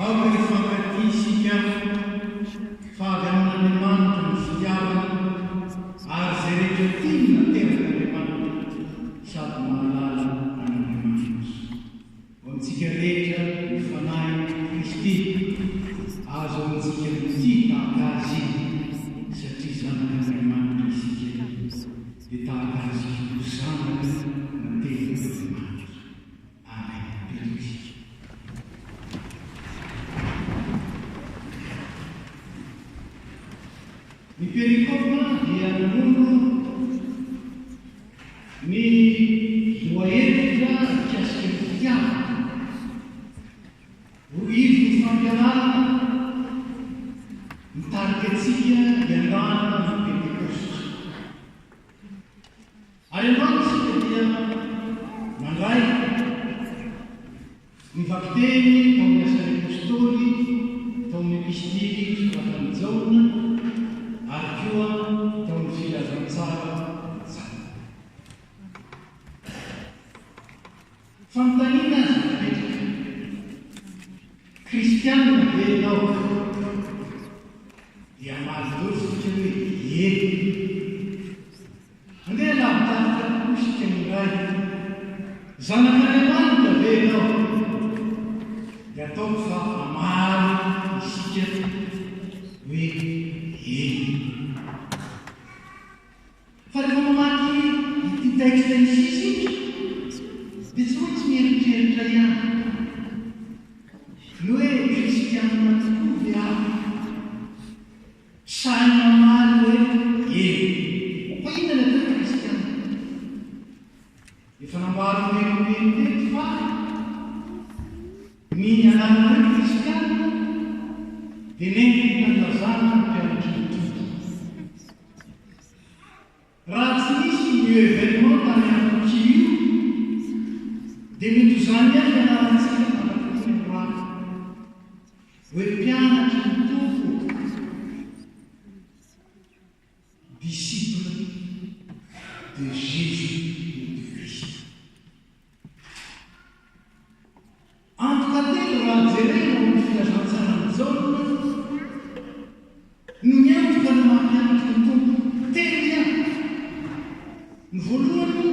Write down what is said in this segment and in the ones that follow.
Aoka hifankatia isika fa avy amin'Andriamanitra ny fitiavana ary izay rehetra tia no naterak'Andriamanitra sady mahalala an'Andriamanitra. Ho antsika rehetra ny Fanahin'i Kristy, azo amintsika mitia tahaka Azy satria zanak'Andriamanitra isika dia tahaka Azy ho zanaka naterak'Andriamanitra. Amen. Veloma isika. Ny perikopa dia manondro ny lohahevitra mikasika ny fitiavana ho ivon'ny fampianarana mitarika antsika hiandrana ny Pentekosta. Ary androany isika dia nandray ny vakiteny tao amin'ny Asan'ny Apostoly, tao amin'ny Epistily nosoratan'i Jaona, ary koa tao amin'ny Filazantsara Jaona. Fanontaniana aza mipetraka, Kristianina ve ianao? Dia hamaly daholo isika hoe ie. Andeha lavidavitra kokoa isika indray. Zanak'Andriamanitra ve ianao? Dia ataoko fa hamaly isika hoe eny. Fa rehefa mamaky ity texte ity isika dia tsy maintsy mieritreritra ihany ny hoe kristianina tokoa ve aho? Sahy mamaly hoe eny. Fa inona ny atao hoe kristianina? Efa nambaran'i Nenipeny teto fa ny anarana hoe kristianina dia nentina nilazana ny mpianatry ny Tompo. Raha tsy nisy io événement tany Antioquie io dia mety ho izany ihany ny anarantsika mandrak'ity androany hoe mpianatry ny Tompo, disciple de Jésus ou du Christ. Antoka telo raha jerena ao amin'ny Filazantsaran'i Jaona no miantoka ny maha mpianatry ny Tompo. Telo ihany. Ny voalohany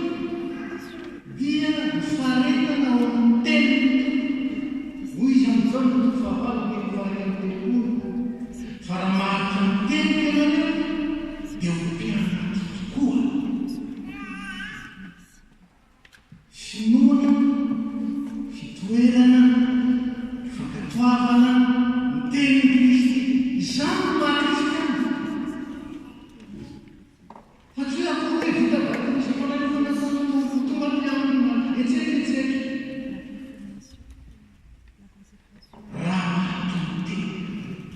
dia ny faharetana ao amin'ny tenin'ny Tompo. Hoy izy amin'i Jaona toko fahavalo andininy faha-31, Fa raha maharitra ny teniko ianareo dia ho mpianatro tokoa. Finoana, fitoerana, fankatoavana ny tenin'i Kristy. Izany no maha kristiana. Fa tsy hoe akory hoe vita batisa, fanalefana tanana, ho tonga mpiangona, etsetra etsetra. Raha maty ny tena mpiangona.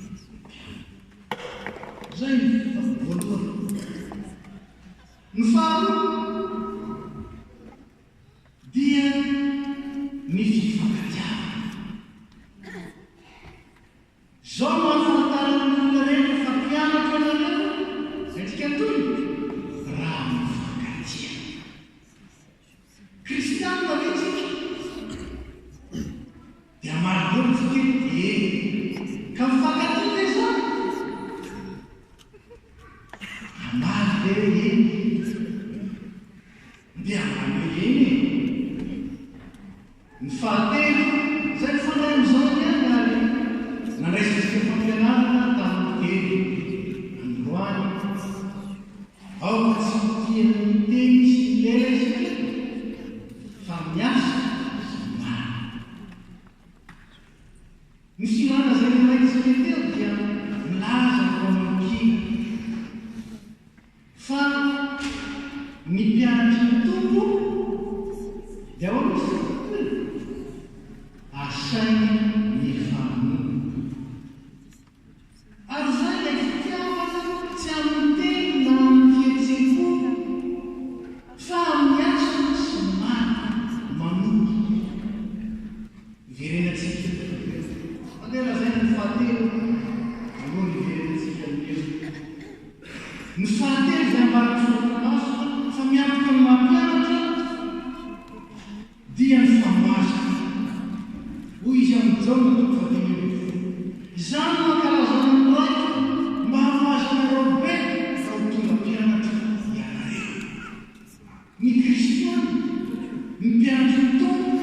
Izay no voalohany. Ny faharoa dia ny fifankatiavana. Izao no ahafantaran'ny olona rehetra fa mpianatro ianareo, endrika toy, raha mifankatia. Kristianina ve tsika? Dia hamaly daholo tsika hoe eny. Ka mifankatia ve izany? Hamaly ve hoe eny? Dia hamaly hoe eny e! Ny fahatelo, izay mifandray amin'izany ihany ary nandraisantsika fampianarana tamin'ny teny androany, aoka tsy ho tia ny teny sy ny lela isika fa miasa sy ny marina. Ny filana izay noraintsika teo dia milaza ny Romanokina fa ny mpianatry ny Tompo dia ahoana izy? Asainy mifanompo. Ary izay ilay fitiavana tsy amin'ny teny na amin'ny fihetsem-po fa amin'ny asa sy ny marina manompo. Hiverenantsika avy eo. Andeha lazaina ny fahatelo alohan'ny hiverenantsika amin'io. Ny fahatelo izay ambaran'ny Soratra Masina fa miantoka ny maha mpianatra dia ny famoazana. Hoy izy amin'i Jaona toko fahadimy ambin'ny folo. Izany no ankalazana ny Raiko mba hamoazanareo be ka ho tonga mpianatro ianareo. Ny kristiana, ny mpianatry ny Tompo,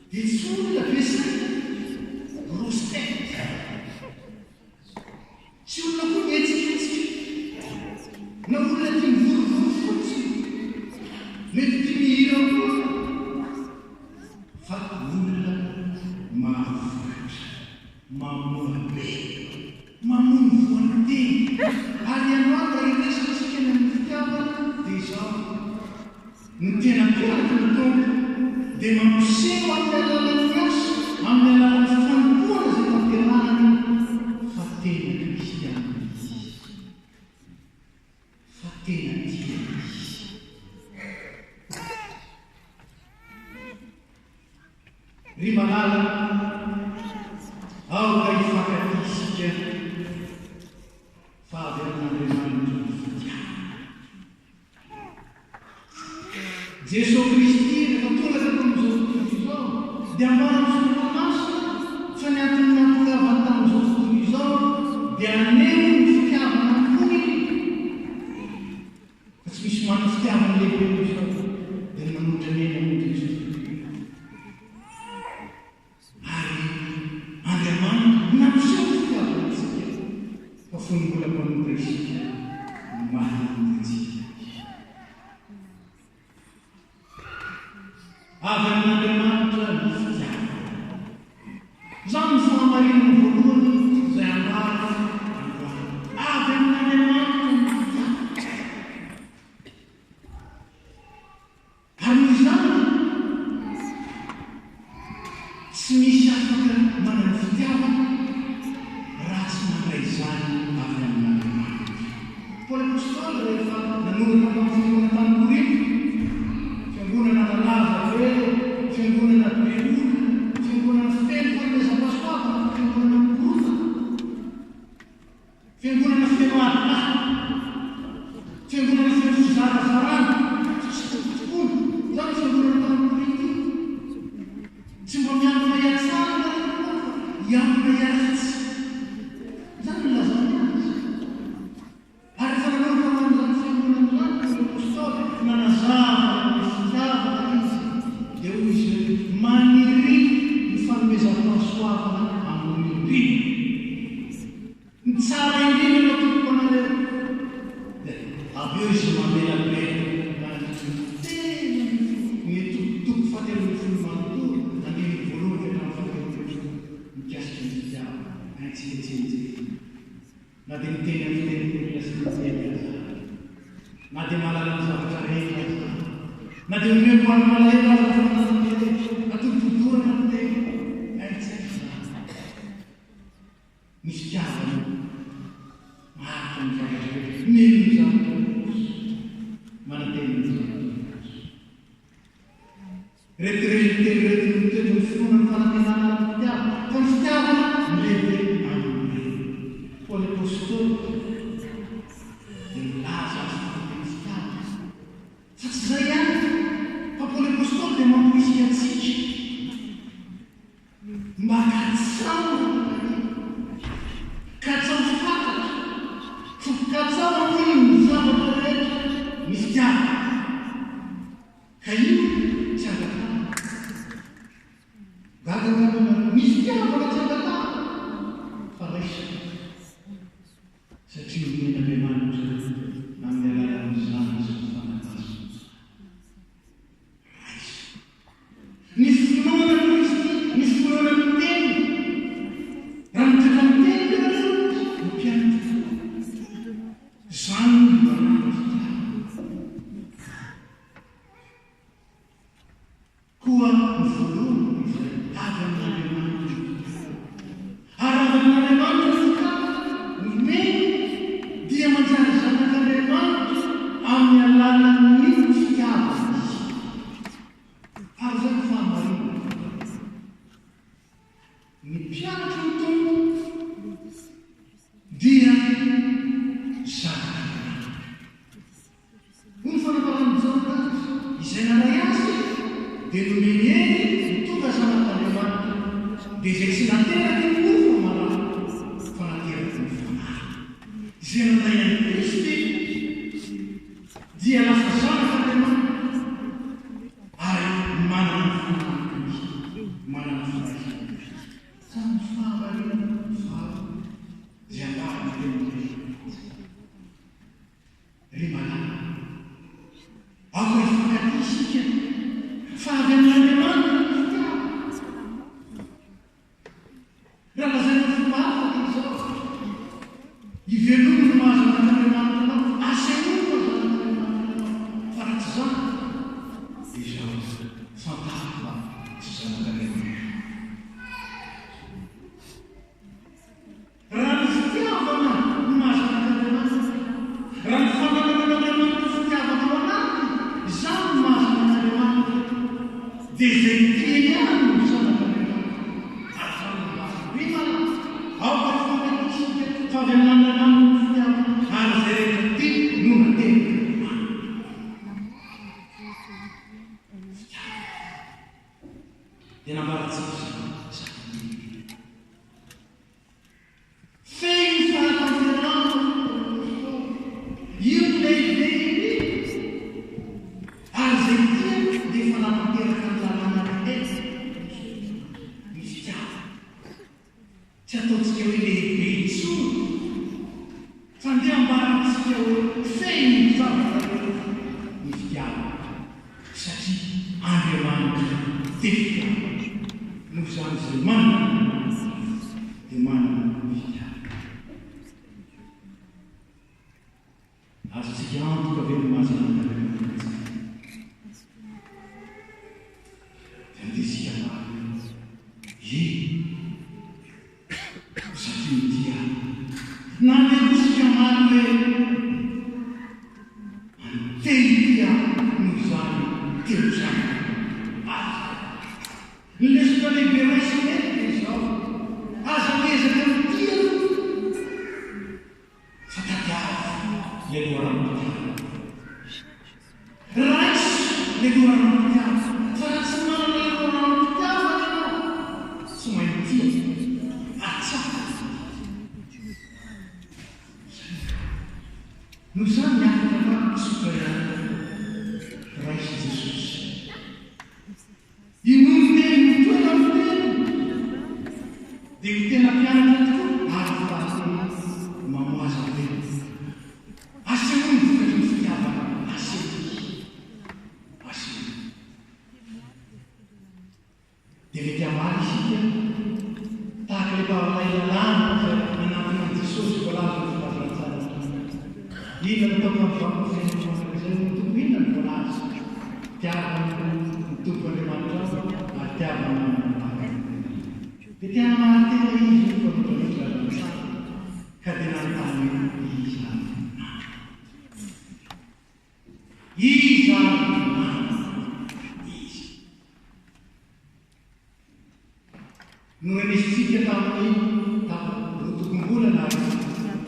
dia tsy olona be saina, grosse tête. Tsy olona koa mihetsiketsika, na olona tia mivorivory fotsiny, mety tia mihira koa, fa olona mahavokatra, mamoa be, mamoa ny voan'ny teny. Ary ianao raha hiresaka isika ny amin'ny fitiavana dia izao, Ny tena mpianatry ny Tompo dia mampiseho amin'ny alalan'ny asa, amin'ny alalan'ny fanompoana izay tanterahany fa tena kristiana izy, fa tena tia izy. Ry malala, aoka hifankatia isika fa avy amin'Andriamanitra ny fitiavana. Jesoa Kristy rehefa tonga teto amin'izao tontolo izao dia ambaran'ny Soratra Masina fa ny antony nahatongavany tamin'izao tontolo izao dia haneho ny fitiavana am-pony fa tsy misy manana fitiavana lehibe noho izao dia ny manolotra ny ainy hamonjy ny izao tontolo izao. Ary Andriamanitra nampiseho ny fitiavany antsika fa fony mbola mpanota isika no maty namonjy antsika Izy. Avy amin'Andriamanitra ny fitiavana. Izany no fahamarinana voalohany izay ambara androany. Avy amin'Andriamanitra ny fitiavana. Ary noho izany, tsy misy afaka manana fitiavana raha tsy mandray izany avy amin'Andriamanitra. Paoly Apostoly rehefa nanoratra tamin'ny fiangonana tany Korinto, fiangonana nalaza be, fiangonana be olona, fiangonana feno fanomezam-pahasoavana fa fiangonana mikorontana, Fiangonana feno ady lahy. Fiangonana feno fizarazarana sy fitokotokoana. Izany io fiangonana tany Korinto io. Tsy mba miangona hihatsara ianareo fa hiangona hiharatsy. Izany no nilazany azy. Ary rehefa nanomboka ho an'izany fiangonana izany Paoly Apostoly, nanazava ny fitiavana izy, dia hoy izy hoe, Maniria ny fanomezam-pahasoavana ambony indrindra. Ny tsara indrindra no atoloko anareo. Dia avy eo izy mamelabelatra mandritry ny 13, ny toko fahatelo ambin'ny folo manontolo, andininy voalohany ka hatramin'ny fahatelo ambin'ny folo, mikasika ny fitiavana. Haintsika tsianjery. Na dia miteny amin'ny fitenin'olona sy ny anjely aza aho, na dia mahalala ny zavatra rehetra aza aho, na dia omeko ho an'ny malahelo aza ny fananana rehetra, atolotolorana ny teniko, haintsika izany. Ny fitiavana maharitra ny zavatra rehetra, mino ny zavatra rehetra, manantena ny zavatra rehetra. Ireto reny telo ireto no mitoetra ny finoana, ny fanantenana ary ny fitiavana, fa ny fitiavana no lehibe amin'ireo. Paoly Apostoly dia milaza azy fa tena fitiavana. Fa tsy izay ihany, fa Paoly Apostoly dia mamporisika antsika Mba katsaho Katsaho fatratra fa katsaho anie ny zavatra rehetra ny fitiavana ka io tsy angatahana. Gaga angamba ianareo, ny fitiavana tsy angatahana fa raisina satria omen'Andriamanitra amin'ny alalan'ny Zanany sy ny Fanahy Masina. Raiso. Ny finoana an'i Kristy, ny finoana ny Teniny. Raha mitoetra amin'ny Teniko ianareo, ho mpianatro tokoa. Izany no loharano fitiavana. Koa ny voalohany dia izay avy amin'Andriamanitra ny fitiavana. Ary raha avy amin'Andriamanitra ny fitiavana nomeny dia manjary zanak'Andriamanitra amin'ny alalan'ny fitiavana izy. Ary izay no fahamarinana. Ny mpianatry ny Tompo dia zanak'Andriamanitra. Hoy ny fanambaran'i Jaona azy, Izay naray azy dia nomeny hery ho tonga zanak'Andriamanitra, dia izay tsy nateraky ny nofo aman-dra. Izay nandray an'i Kristy dia lasa zanak'Andriamanitra ary manana ny fanahin'i Kristy, manana firaisana amin'i Kristy. Izany no fahamarinana faharoa izay ambaran'ny Tenin'Andriamanitra. Ry malala, aoka hifankatia isika fa avy amin'Andriamanitra ny fitiavana. Raha lazaina amin'ny fomba hafa dia izao, Ivelomy ny maha zanak'Andriamanitra anao, asehoy ny maha zanak'Andriamanitra anao, fa raha tsy izany dia izao, fantaro fa tsy zanak'Andriamanitra. Raha ny fitiavana no maha zanak'Andriamanitra, raha ny fananana an'Andriamanitra ho fitiavana ao anatiny, izany no maha zanak'Andriamanitra, dia izay tia ihany no zanak'Andriamanitra. Ary izany no marina. Ry malala, aoka hifankatia isika, fa avy amin'Andriamanitra ny fitiavana, ary izay rehetra tia no naterak'Andriamanitra. Fitiavana. Dia nambarantsika izany zava-dehibe. Feno fahatanterahana hoy i Paoly. Io no lehibe indrindra, ary izay tia dia efa natanteraka ny lalàna rehetra, ny fitiavana. Tsy ataontsika hoe lehibe intsony, fa ndeha ambarantsika hoe feno ny zavatra rehetra ny fitiavana, satria Andriamanitra dia fitiavana. Noho izany izay manana an'Andriamanitra dia manana fitiavana. Azontsika antoka ve ny maha zanak'Andriamanitra antsika? Dia andeha isika hamaly hoe, Ie, satria mitia ahy. Na andeha koa isika hamaly hoe, Te hitia ahy, noho izany te ho zanak'Andriamanitra. Aza. Ny lesona lehibe raisina eto dia izao, Aza miezaka mitia aloha. Fa tadiavo ilay loharanom-pitiavana. Raiso ilay loharanom-pitiavana. Fa raha tsy manana ilay loharanom-pitiavana ianao, tsy mahay mitia ary tsy afaka mitia. Izay. Noho izany ny hafatra fa tsotra ihany. Raiso Jesosy. Inoa ny teny mitoetra amin'ny teny dia ho tena mpianatra tokoa ary fahatelo mamoaza tena. Asehoy ny vokatry ny fitiavana asehoy. Asehoy. Dia mety hamaly isika tahaka ilay mpahalay lalàna izay nanantona an'i Jesosy voalaza ao amin'ny filazantsara hatrany. Inona no ataoko hahazoako ny fiainana mandrakizay hoy ny Tompo? Inona no voalaza? Tiavo ny Tompo Andriamanitrao ary tiavo ny namanao tahaka ny tenanao. Dia te hanamarin-tena izy hoy ny mpanoratra ny filazantsara ka dia nanontany hoe iza ary no namako? Iza ary no namako? Iza? Norenesintsika tamin'ny rotokom-bolana ary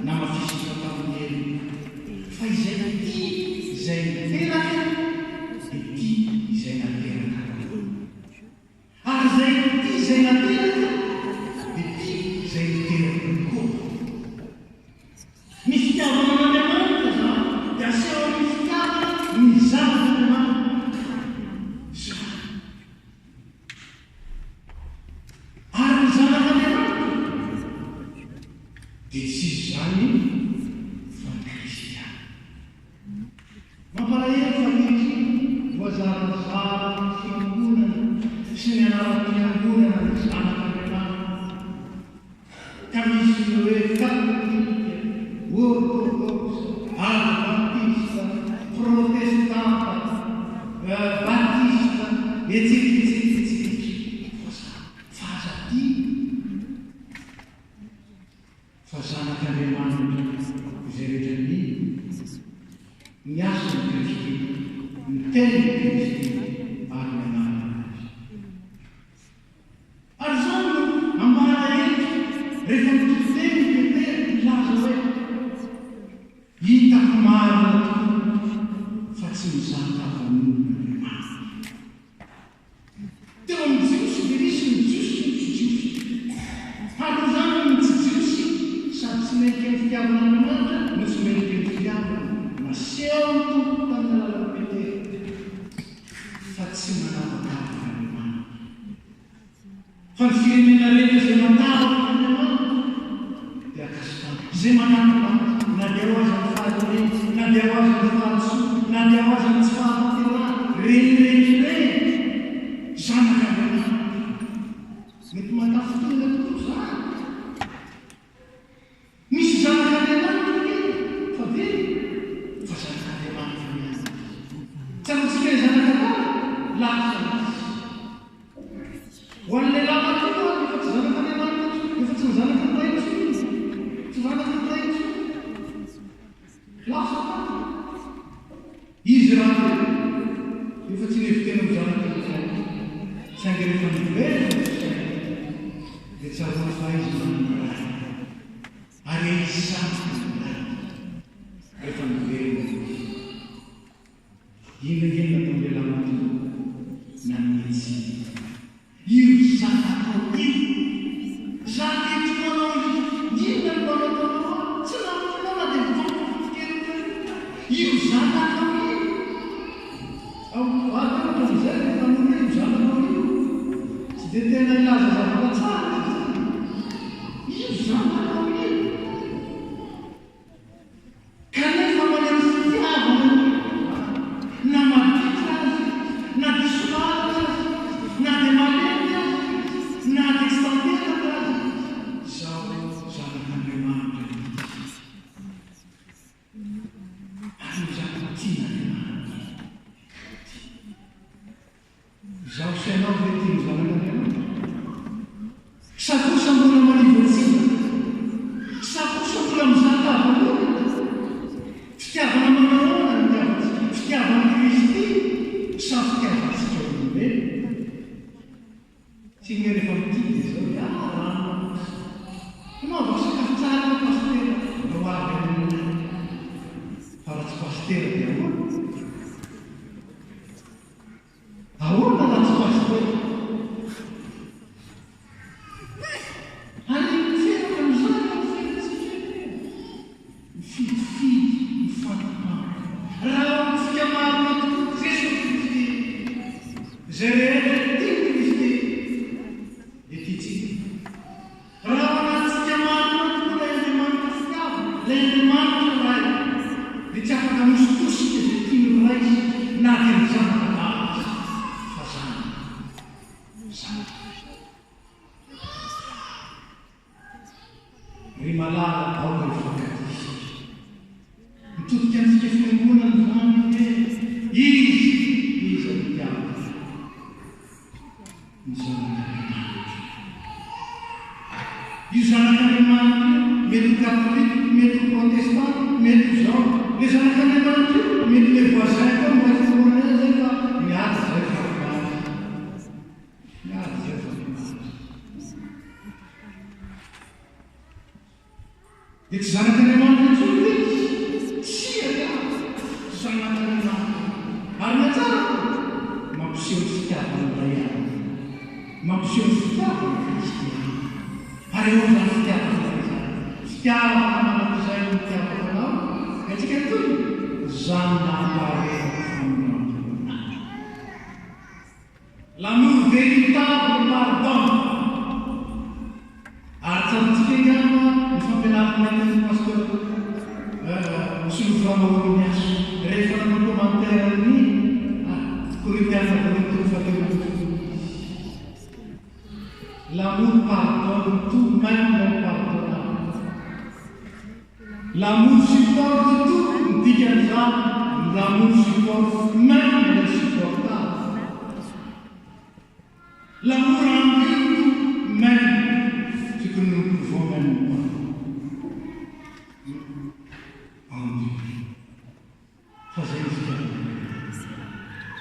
namafisina tamin'ny heriny fa izay tia izay niteraka dia tia izay nateraka koa. Ary izay tia izay nateraka dia tia izay niteraka koa. Ny fitiavana an'Andriamanitra izany dia aseho amin'ny fitiavana ny zanak'Andriamanitra. Izany. Ary ny zanak'Andriamanitra dia tsy iza izany fa ny Kristiana. Mampalahelo fa ankehitriny voazarazara ny fiangonana sy ny anaram-piangonana ny zanak'Andriamanitra. Ka misy ny hoe katolika, ortodoksa, advantista, protestanta, batista, etc etc etc. Fa aza adino fa zanak'Andriamanitra izay rehetra mino ny asan'i Kristy, ny tenin'i Kristy ary ny anaran'i Kristy. Ary izany no ambara eto rehefa mitory teny i Petera milaza hoe, Hitako marina tokoa fa tsy mizaha tavan'olona Andriamanitra. Teo amin'ny Jiosy dia nisy ny Jiosy sy ny tsy Jiosy. Ary noho izany ny tsy Jiosy sady tsy mendrika ny fitiavan'Andriamanitra no. Fa ny firenena rehetra izay matahotra an'Andriamanitra dia ankasitrahana. Izay manatona Azy, na dia ao aza ny fahalemena, na dia ao aza ny fahadisoana, na dia ao aza ny tsy fahatanterahana, ireny rehetra ireny, zanak'Andriamanitra. Mety mahatafintohina tokoa izany. Misy zanak'Andriamanitra ve fa velona? Fa zanak'Andriamanitra ihany izy. Tsaroantsika ilay zanak'adala? Lasa izy. Ho an'ny lehilahy matoa ary efa tsy zanak'Andriamanitra intsony, efa tsy ny zanaky ny Ray intsony izy. Tsy zanaky ny Ray intsony. Lasa tany. Izy rahateo efa tsy nihevi-tena ho zanaky ny Ray. Saingy rehefa niverina ny fisainany dia tsaroany fa izy manana Ray. Ary izy zanaky ny Ray rehefa niverina izy. Inona ange no nataon'ny lehilahy matoa nanome tsiny? Io zanakao io. Za te toa anao indrindra. Inona no mba nataonao ahy? Tsy namono anao na dia mifampifofo kely ohatran'io aho. Io zanakao io. Ao vady eo hatramin'izay rehefa manoro hoe io zanakao io. Tsy dia tena hilaza zavatra tsara izy izany. Io zanakao io. Kanefa maneho fitiavana ny olona, na maditra aza izy, na diso lalana aza izy, na dia malemy aza izy, na dia tsy tanteraka aza izy. Izao zanak'Andriamanitra izy, ary io zanaka tian'Andriamanitra ity. Izaho sy ianao ve tia ny Zanak'Andriamanitra? Sa kosa mbola manivotsiva? Sa kosa mbola mizaha tavan'olona? Fitiavana manao ahoana no itiavantsika? Fitiavan'i Kristy sa fitiavantsika olombelona? Tsy ny rehefa mitia dia izao hoe ah rano kosa. Anaovako sakafo tsara aloha pasitera vao ho avy any aminay. Fa raha tsy pasitera dia ahoana? Ahoana raha tsy pasitera? Ary miteraka amin'izany eo amin'ny fiainantsika eo. Mifidifidy, mifankampampa. Raha ao amintsika marina tokoa Jesoa Kristy, izay rehetra tian'i Kristy dia tiantsika. Raha ao anatintsika marina tokoa ilay Andriamanitra fitiavana, ilay Andriamanitra Ray, dia tsy afaka hanositosika izay tiany Ray isika na dia ny zanaka adala aza, fa zanaka, zanaka. Ry malala, aoka hifankatia isika. Mitodika antsika fiangonana izany hoe Izy, Iza no itiavana. Ny Zanak'Andriamanitra. Io Zanak'Andriamanitra io mety ho katolika, mety ho protestant, mety ho izao. Ilay Zanak'Andriamanitra io mety ilay voisin koa miray finoana ihany izay fa miady izay fa miady. Miady izay fa miady. Dia tsy zanak'Andriamanitra intsony ve izy? Tsia ry havana, zanak'Andriamanitra. Ary ny hatsarako? Mampiseho ny fitiavan'ny Ray aminy. Mampiseho ny fitiavan'i Kristy aminy. Ary ahoana izany fitiavana izany? Fitiavana mandrakizay no nitiavako anao. Haintsika ny tohiny? Izany nampaharetako famindram-po anao. L'amour véritable pardonne. Ary tsaroantsika angamba ny fampianarana nentin'ny Pasteur Solofo Ramaholimiaso rehefa nanao commentaire ny Korintiana voalohany toko fahatelo izy. L'amour pardonne tout, même l'impardonnable. L'amour supporte tout ny dikan'izany, l'amour supporte même l'insupportable. L'amour endure tout même ce que nous ne pouvons même pas endurer. Fa zay ny fitiavan'Andriamanitra.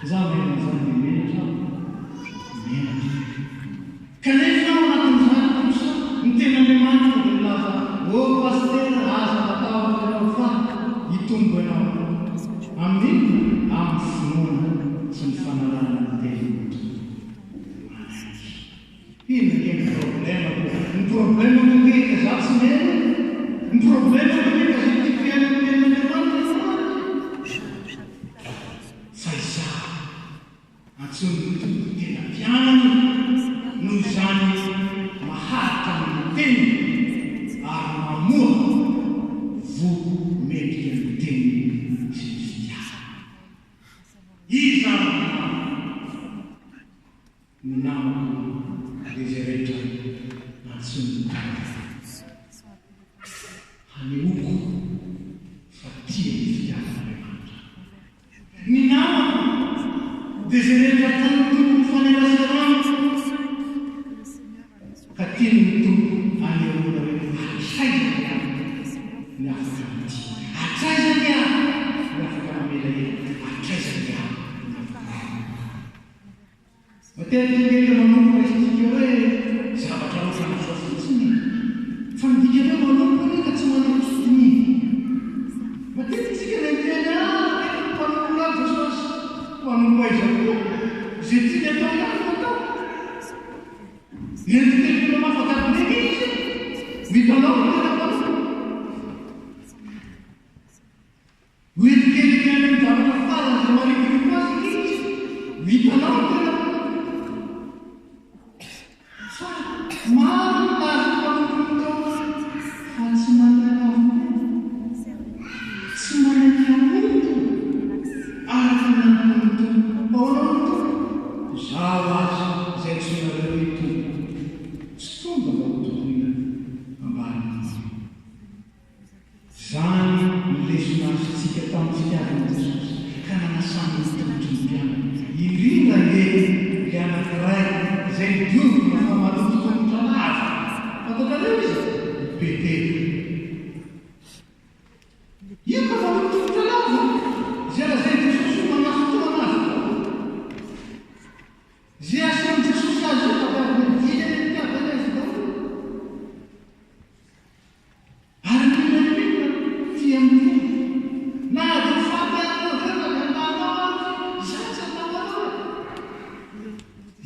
Za miaina an'izany dia menatra aho, menatra. Kanefa ao anatin'izany kosa ny tenin'Andriamanitra dia milaza, Oh pasitera, aza matahotra ianao fa hitombo ianao. Amin'ny inona? Amin'ny finoana sy ny fanarahana ny tenin'ny Tompo. Manaiky. Inona ange ny problème-ko? Ny problème-ko ange ka za tsy mino e! Ny problème-ko ange ka zay tiako hiaina ny tenin'Andriamanitra no marina e! Fa izaho antsoin'ny Tompo tena mpianany noho izany. Ka tian'ny Tompo anehoana hoe hatraiza ny ahy ny afaka mitia, hatraiza ny ahy ny afaka mamela heloka, hatraiza ny ahy ny afaka manompo. Matetika ny olona manompo raisintsika hoe zavatra ohatran'izao fotsiny e! Fa ny dikan'ny hoe manompo anie ka tsy manao-kidiny e! Matetika isika ilay miteny hoe ah, tena mpanompo lahy Jesosy, mpanompo aiza koa? Izay tiany atao ihany no atao. Entitenina mafy an-kabone izy, mitanao ny tena mpanompo. Hoentiteniny any amin'ny zavatra faran'izay marikoriko azy izy, mitanao ny tena mpanompo. Fa maro ny milaza ho mpanompon'ny Tompo fa tsy manana vola, tsy manaiky hanompo araka ny nanompoan'ny Tompo. Ahoana hoy ny Tompo? Izaho aza izay antsoinareo hoe Tompo, tsy tonga mba hotompoina ambanin'ny maro. Izany no lesona azontsika tamin'ny fitiavan'i Jesosy ka nanasany ny tongotry ny mpianany, indrindra ange ilay anankiray izay nodiovina fa maloto tongotra lava. Fantatrareo iza? I Petera. Io ka maloto tongotra lava, izay lazain'i Jesosy hoe manafintohina azy daholo. Izay asehon'i Jesosy azy io fa tadiaviny hividy any amin'ny fitiavany azy daholo. Ary ny olona inona tia ny Tompo? Na dia ho faty ary koa avy eo na dia andalanao ary izy, izaho tsy handao anao e!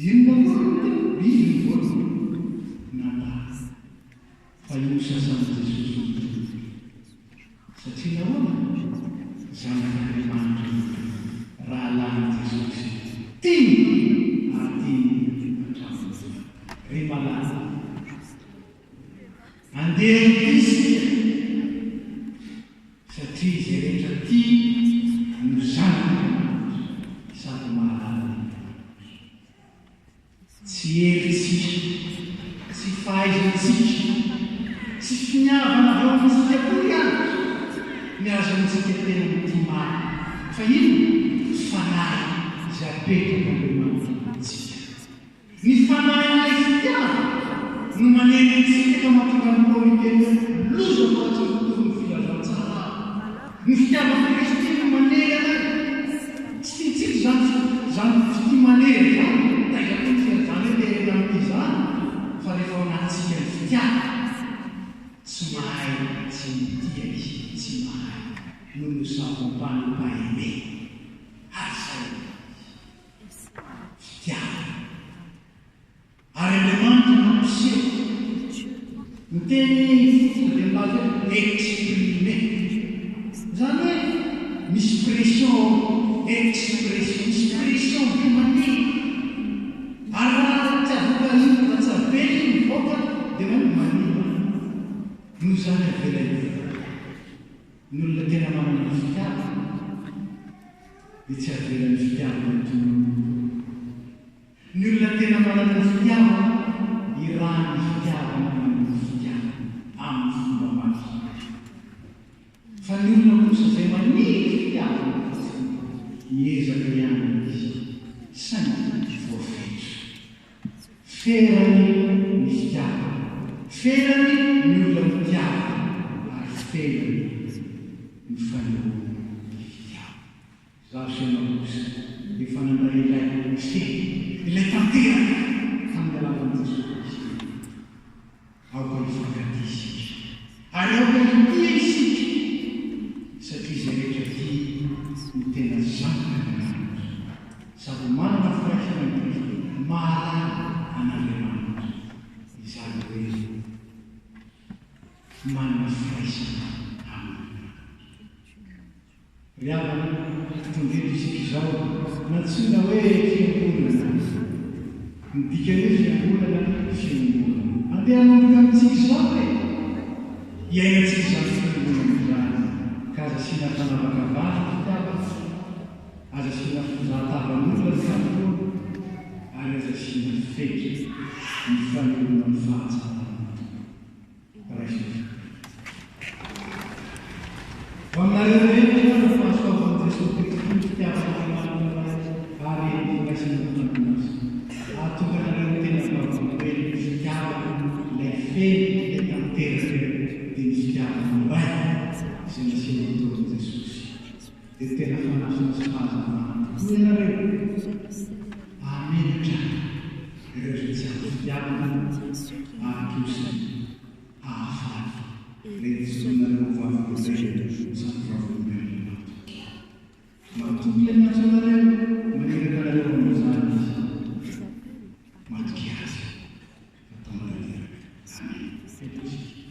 Inona koa no tena biby ny voalohany nandà fa io sasan'i Jesosy ny Tompo? Satria nahoana? Zanak'Andriamanitra io, rahalahin'i Jesosy, tiany ary tiany hatramin'ny farany. Ry malala. Andeha hitia isika satria izay rehetra tia no zanak'Andriamanitra sady mahalala an'Andriamanitra. Tsy herintsika, tsy fahaizantsika, tsy finiavana avy ao amintsika akory ary ny ahazoantsika tena mitia marina, fa inona? Fanahy izay apetrak'Andriamanitra amintsika. Ny fanahin'ilay fitiavana no manery antsika ka mahatonga an'i Paoly hiteny hoe, Loza fa tsy mitory ny filazantsara aho. Ny fitiavan'i Kristy no manery anay. Tsy tiantsika izany izany fitia manery izany, taiza koa ny filazana hoe terena amin'ity izany, fa rehefa ao anatintsika ny fitiavana, tsy mahay tsy mitia isika, tsy mahay, nous ne savons pas ne pas aimer. Ary izay no izy. Fitiavana. Ary Andriamanitra mampiseho. Ny teny fototra dia milaza hoe exprimer. Izany hoe misy pression ao, expression, misy pression be mandeha. Ary raha tsy avoaka iny, raha tsy avela iny mivoaka dia manimba. Noho izany avela hivoaka. Ny olona tena manana ny fitiavana dia tsy avelan'ny fitiavana hitonono koa. Ny olona tena manana ny fitiavana, irahan'ny fitiavana maneho fitiavana amin'ny fomba maro samihafa. Fa ny olona kosa izay maniry fitiavana fotsiny, miezaka ihany izy, saingy voafetra. Ferany ny fitiavana, ferany ny olona hotiavina ary ferany ny fanehoana ny fitiavana. Izaho sy ianao kosa efa nandray ilay feno, ilay tanteraka tamin'ny alalan'i Jesoa Kristy. Aoka hifankatia isika ary aoka hitia isika satria izay rehetra tia no tena zanak'Andriamanitra sady manana firaisana amin'i Kristy, mahalala an'Andriamanitra, izany hoe manana firaisana amin'Andriamanitra. Ry havana, tonga eto isika izao, nantsoina hoe fiangonana. Ny dikan'ny hoe fiangonana, fiombonana. Andeha hanomboka amintsika izao e! Hiainantsika izany fiombonana izany, ka aza asiana fanavakavahana ny fitiavana, aza asiana fizahan-tavan'olona ny fanompoana, ary aza asiana fetra ny fanehoana ny fahatsaran'ny Tompo. Raiso ny fitiavana. Ho aminareo rehetra ny fahasoavan'i Jesoa Kristy, ny fitiavan'Andriamanitra Ray ary ny firaisana ny Fanahy Masina. Hahatonga anareo ho tena vavolombelon'ny fitiavana. fahazavana tokoa ianareo, hahamenatra ireo izay tsy ampy fitiavana ary kosa hahafaly ilay nijoroanareo ho vavolombelona sady vavolombelona matoky. Matoky ilay miantso anareo, maniraka anareo amin'izany Izy. Matokia Azy fa tanteraka. Amena.